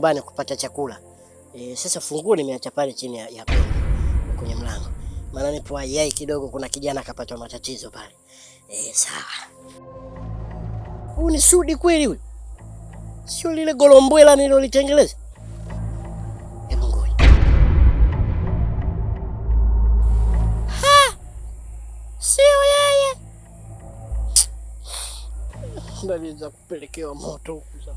nyumbani kupata chakula. Sasa funguo nimeacha pale chini ya pembe kwenye mlango. Maana nipo yai kidogo, kuna kijana akapata matatizo pale. Sawa. Huu ni Sudi kweli huyu? Sio lile golombwela nilolitengeleza? Hebu ngoja. Ha! Sio yeye. Ndaliza kupelekewa moto huku sasa.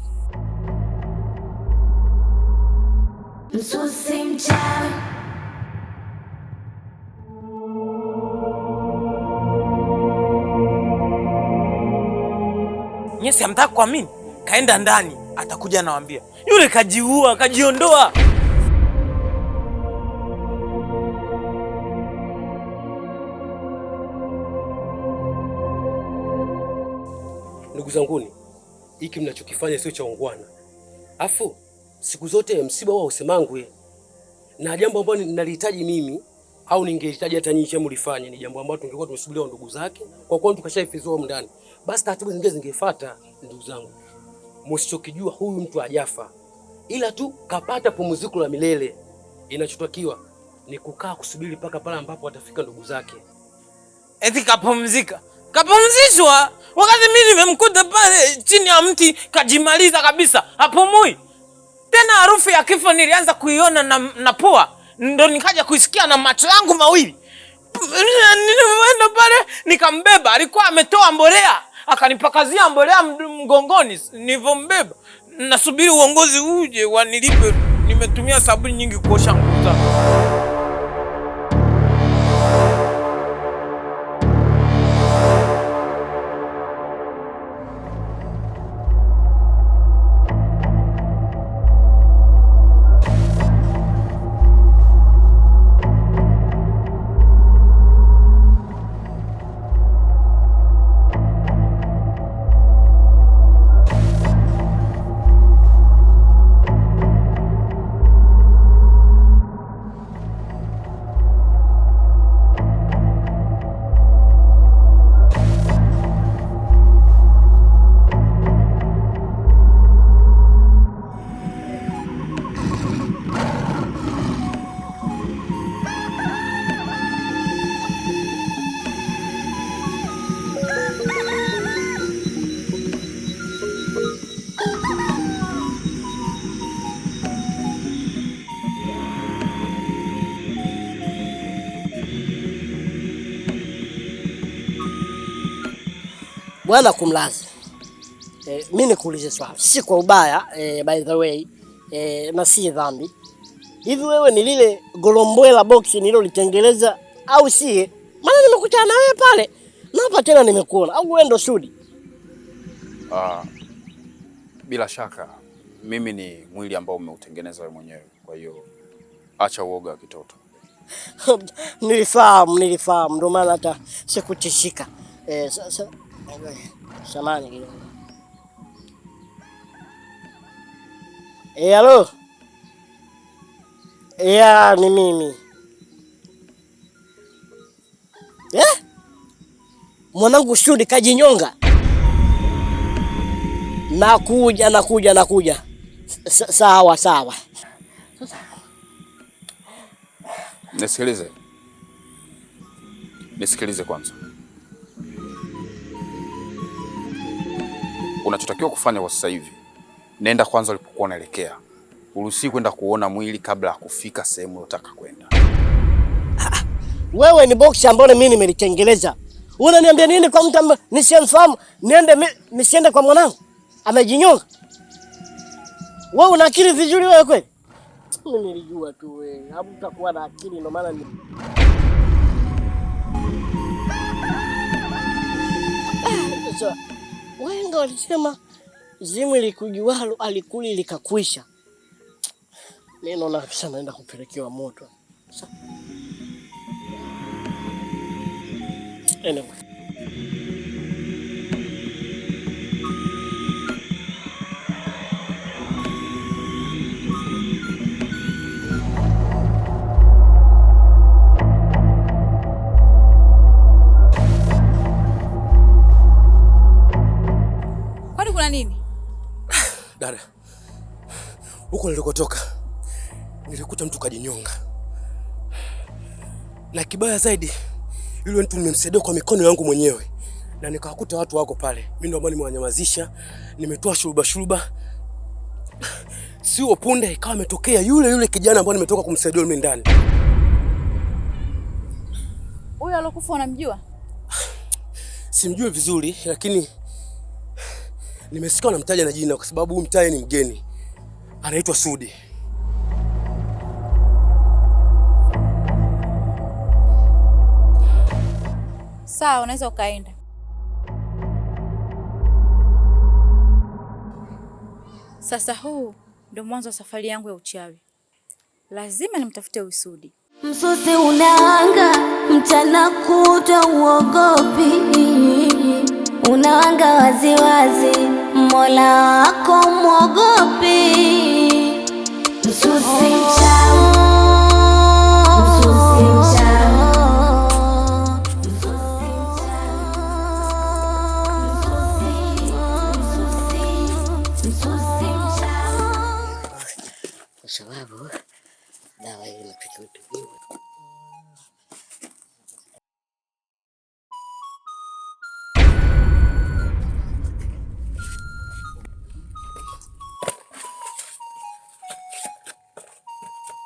Msusi mchawi. Nyesi hamtaki kuamini. Kaenda ndani, atakuja anawaambia. Yule kajiua, kajiondoa. Ndugu zanguni, hiki mnachokifanya sio cha ungwana. Afu siku zote msiba huwa usemangwe, na jambo ambalo ninalihitaji mimi au ningehitaji hata nyinyi chemu lifanye ni jambo ambalo tungekuwa tumesubiria ndugu zake, kwa kuwa tukashaifizwa huko ndani, basi taratibu zingine zingefuata. Ndugu zangu, msichokijua huyu mtu hajafa, ila tu kapata pumziko la milele. Inachotakiwa ni kukaa kusubiri mpaka pale ambapo atafika ndugu zake. Eti kapumzika. Kapumzishwa wakati mimi nimemkuta pale chini ya mti kajimaliza kabisa, hapumui. Tena harufu ya kifo nilianza kuiona na pua, ndo nikaja kuisikia na macho yangu mawili. Nilipoenda pale nikambeba, alikuwa ametoa mbolea, akanipakazia mbolea mgongoni. Nilivyombeba nasubiri uongozi uje wanilipe, nimetumia sabuni nyingi kuosha nguo zangu. Bwana kumlazi. Mimi nikuulize swali, si kwa ubaya, by the way, na si dhambi. Hivi wewe ni lile golombwela box nililolitengeleza au sie? Maana nimekutana na wewe pale na hapa tena nimekuona, au wewe ndo Sudi? Bila shaka mimi ni mwili ambao umeutengeneza wewe mwenyewe, kwa hiyo acha uoga wa kitoto. Nilifahamu, ndio maana hata sikutishika. Sasa samahani kidogo. Halo. Ya, ni mimi. Mwanangu Sudi kajinyonga. Nakuja, nakuja, nakuja. Sawa, sawa. Nisikilize. Nisikilize kwanza. Unachotakiwa kufanya kwa sasa hivi, nenda kwanza ulipokuwa unaelekea. Uruhusi kwenda kuona mwili kabla ya kufika sehemu unayotaka kwenda. Wewe ni box ambalo mimi nimelitengeleza. Unaniambia nini kwa mtu ambaye nisiyemfahamu? Niende nisiende kwa mwanangu? Amejinyonga. Wewe una akili vizuri wewe kweli? Mimi nilijua tu wewe, utakuwa na akili ndio maana ni Sasa wahenga walisema zimu likujualo alikuli likakwisha. Mimi naona kabisa naenda kupelekewa moto. Sasa anyway. Kwani kuna nini? Dada, Huko nilikotoka nilikuta mtu kajinyonga, na kibaya zaidi, yule mtu nimemsaidia kwa mikono yangu mwenyewe, na nikawakuta watu wako pale. Mimi ndo ambao nimewanyamazisha, nimetoa shuruba shuruba. Sio punde ikawa ametokea yule yule kijana ambaye nimetoka kumsaidia mimi ndani. Huyo alokufa unamjua? Simjui vizuri, lakini nimesikia wanamtaja na jina kwa sababu huyu mtaa ni mgeni. Anaitwa Sudi. Sawa, unaweza ukaenda. Sasa huu ndio mwanzo wa safari yangu ya uchawi. Lazima nimtafute huyu Sudi. Msusi unaanga mchana kutwa uogopi, unaanga waziwazi, Mola wako mwogopi. Msusi mchawi, msusi mchawi, msusi mchawi. Kwa sababu dawa hii inatakiwa itumiwe.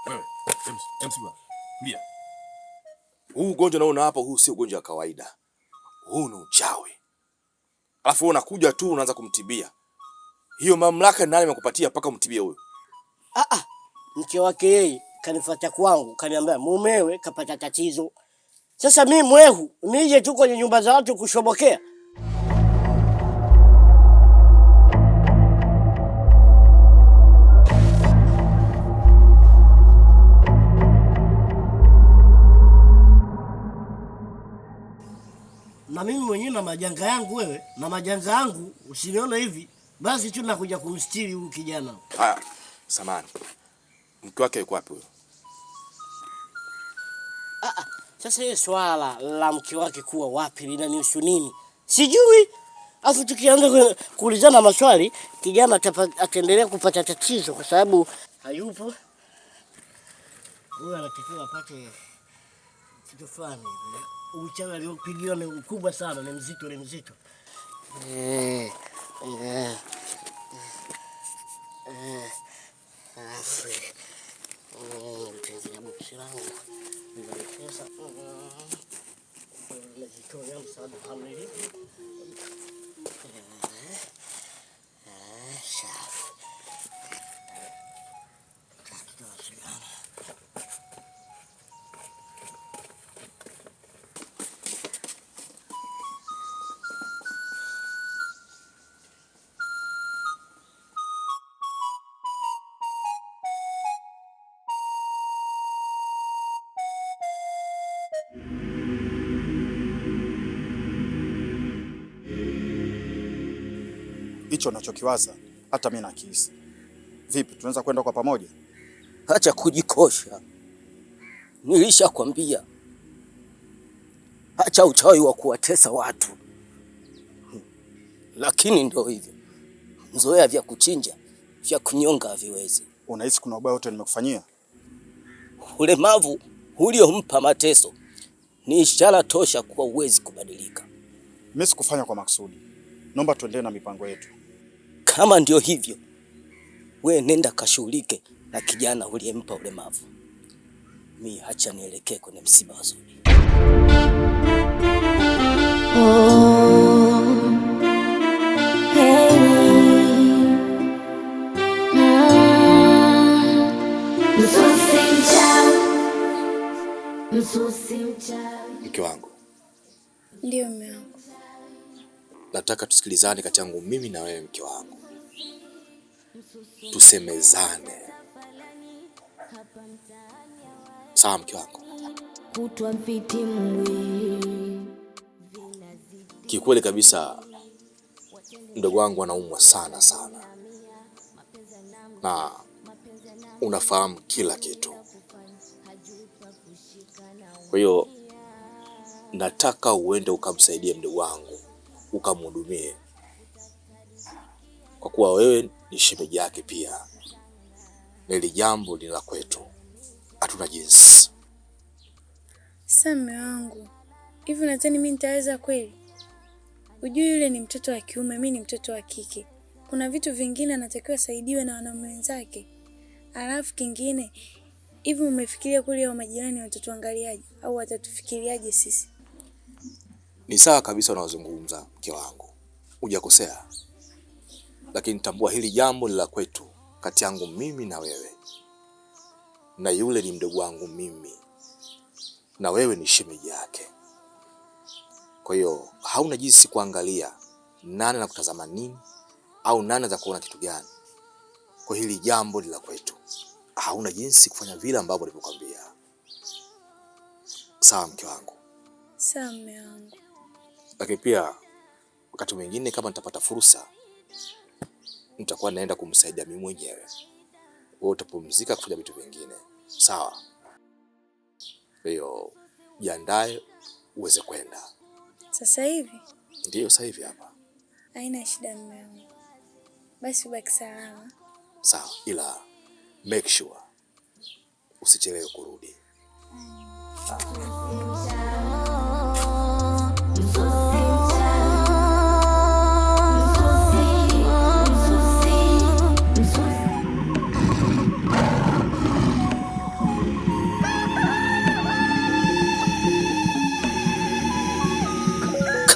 Wewe, MC bwana. Tulia. Huu ugonjwa naona hapa, huu sio ugonjwa wa kawaida. Huu ni uchawi. Alafu wewe unakuja tu unaanza kumtibia. Hiyo mamlaka nani amekupatia mpaka umtibie huyo? Ah ah, mke wake yeye kanifuata kwangu, kaniambia mumewe kapata tatizo. Sasa mi mwehu nije tu kwenye nyumba za watu kushobokea? Na mimi mwenyewe na majanga yangu, wewe na majanga yangu, usinione hivi basi tu nakuja kumstiri huyu kijana. Haya, samani. Mke wake yuko wapi huyo? Ah, ah, sasa hiyo swala la mke wake kuwa wapi linanihusu nini? Sijui. Afu tukianza kuulizana maswali, kijana ataendelea kupata tatizo kwa sababu hayupo. Huyu anatakiwa apate kitu fulani hivi. Uchawi aliopigiwa ni mkubwa sana, ni mzito, ni mzito. Eh, eh, eh, alafu, mtengeneza boksi langu. Nimepesa. Najitolea msaada kamili. Safi. Tutawasiliana. Hicho unachokiwaza hata mimi nakihisi. Vipi, tunaweza kwenda kwa pamoja? Acha kujikosha, nilishakwambia acha uchawi wa kuwatesa watu, lakini ndio hivyo, mzoea vya kuchinja vya kunyonga haviwezi. Unahisi kuna ubaya wote nimekufanyia? Ulemavu uliompa mateso ni ishara tosha kuwa huwezi kubadilika. Mimi sikufanya kwa makusudi. Naomba tuendelee na mipango yetu. Kama ndio hivyo, we nenda kashughulike na kijana uliyempa ulemavu. Mi acha nielekee kwenye msiba wa Zudi. Oh, hey. Msusi mchawi, msusi mchawi. Mke wangu, Ndio mume wangu. nataka tusikilizane kati yangu mimi na wewe, mke wangu, tusemezane. Sawa mke wangu? Kutwa mfitimwi. Kikweli kabisa, mdogo wangu anaumwa sana sana, na unafahamu kila kitu. Kwa hiyo nataka uende ukamsaidie mdogo wangu, ukamhudumie, kwa kuwa wewe ni shemeji yake pia. Na hili jambo ni la kwetu, hatuna jinsi. Sasa mume wangu, hivi unadhani mimi nitaweza kweli? Ujui yule ni mtoto wa kiume, mimi ni mtoto wa kike. Kuna vitu vingine anatakiwa asaidiwe na wanaume wenzake. Alafu kingine, hivi umefikiria kweli hao majirani watatuangaliaje au watatufikiriaje sisi? Ni sawa kabisa unaozungumza mke wangu, hujakosea, lakini tambua hili jambo ni la kwetu, kati yangu mimi na wewe, na yule ni mdogo wangu mimi, na wewe ni shemeji yake. Kwa hiyo hauna jinsi kuangalia nani anakutazama nini au nani za kuona kitu gani. Kwa hili jambo ni la kwetu, hauna jinsi kufanya vile ambavyo nilivyokuambia. Sawa mke wangu? Sawa mume wangu. Lakini pia wakati mwingine kama nitapata fursa, nitakuwa naenda kumsaidia mimi mwenyewe. Wewe utapumzika kufanya vitu vingine, sawa? Kwa hiyo jiandae uweze kwenda. Sasa hivi? Ndiyo, sasa hivi hapa. Haina shida mume wangu. Basi ubaki salama. Sawa, ila make sure usichelewe kurudi.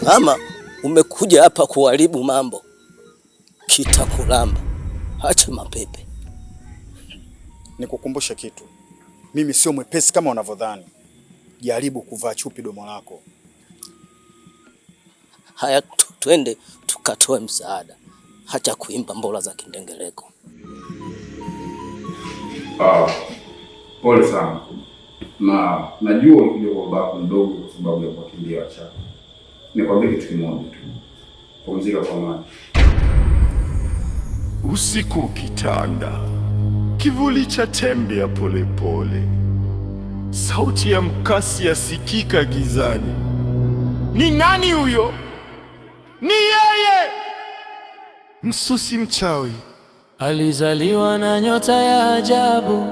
Kama umekuja hapa kuharibu mambo, kitakulamba. Acha mapepe. Nikukumbushe kitu, mimi sio mwepesi kama unavyodhani. Jaribu kuvaa chupi domo lako. Haya, twende tukatoe msaada, hacha kuimba mbola za kindengereko. Pole sana, na najua ulikuja kwa babako mdogo kwa sababu ya kuwakimbia wachawi. Nikwambie kitu kimoja tu, pumzika kwa amani. Usiku ukitanda, kivuli cha tembea polepole, sauti ya mkasi yasikika gizani. Ni nani huyo? Ni yeye, msusi mchawi. Alizaliwa na nyota ya ajabu,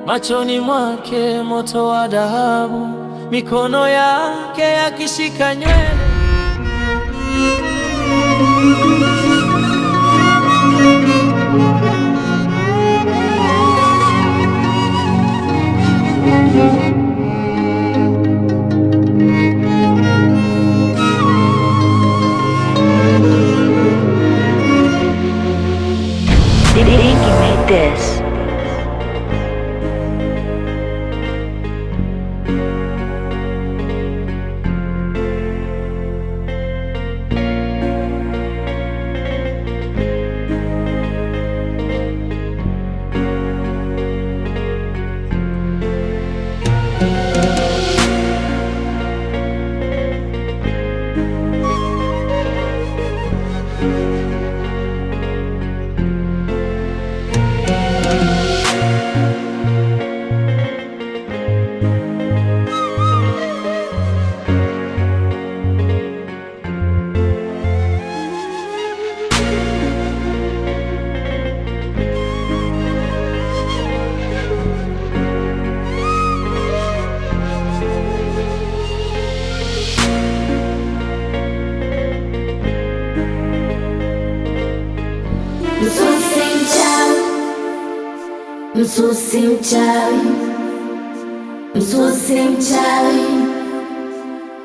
machoni mwake moto wa dhahabu, mikono yake yakishika nywele. Dinky made this. Msusi mchawi, msusi mchawi, msusi mchawi,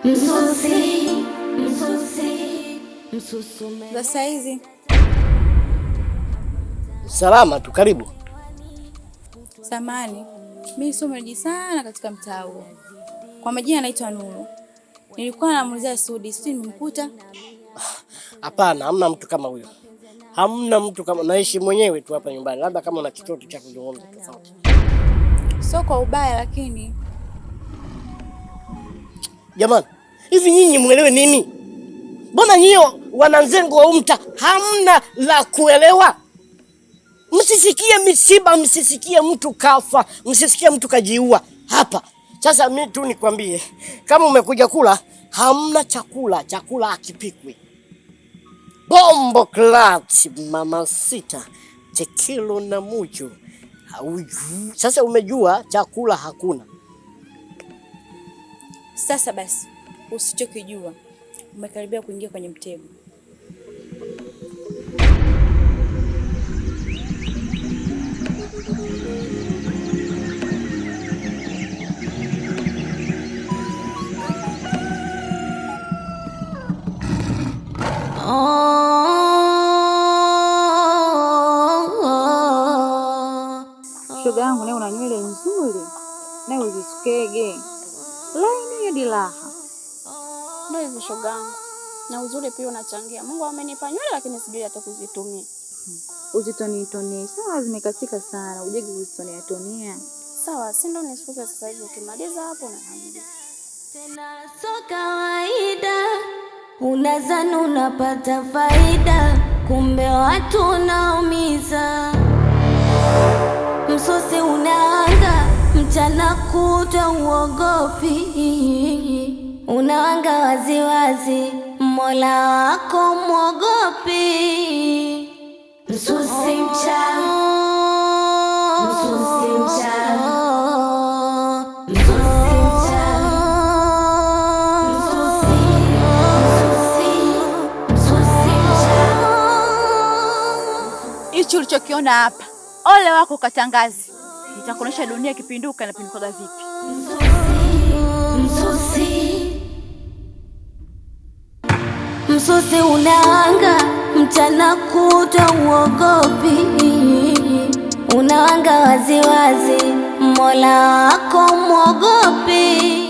msusi, msusi, msusume. Za saizi Salama tu, karibu. Samani, mimi sio mwenyeji sana katika mtaa huu. Kwa majina naitwa Nuru. Nilikuwa namuulizia Sudi, sijui nimemkuta. Hapana, hamna mtu kama huyo. Hamna mtu kama, naishi mwenyewe tu hapa nyumbani, labda kama una chochote cha kuzungumza tofauti. Sio kwa ubaya, lakini Jamani, hivi nyinyi mwelewe nini? Mbona nyinyi wananzengo wa umta hamna la kuelewa? Msisikie misiba, msisikie mtu kafa, msisikie mtu kajiua hapa. Sasa mimi tu nikwambie, kama umekuja kula, hamna chakula, chakula hakipikwi. Bombo clat mama sita tekilo na mucho. Sasa umejua chakula hakuna. Sasa basi, usichokijua umekaribia kuingia kwenye mtego. Shoga yangu, nawe una nywele nzuri, nawe uzisukege laini hadi raha. Ndio hivyo shoga yangu, na uzuri pia unachangia. Mungu amenipa nywele lakini sijui hata kuzitumia. Uzitonitonie sawa, zimekatika sana, ujege kuzitonea tonia. Sawa, si ndo nisuke sasa hivi, ukimaliza hapo unaniambia. So kawaida unazani unapata faida, kumbe watu unaumiza. Msosi unaanga mchana kutwa uogopi, unaanga waziwazi, Mola wako mwogopi. Msusi mchawi, msusi mchawi, msusi mchawi, msusi, msusi, msusi mchawi. Hichi ulichokiona hapa, ole wako katangazi. Nitakuonyesha dunia ikipinduka inapindukaga vipi. Msusi, msusi unaanga mchana kutwa uogopi, unaanga waziwazi, Mola wako mwogopi.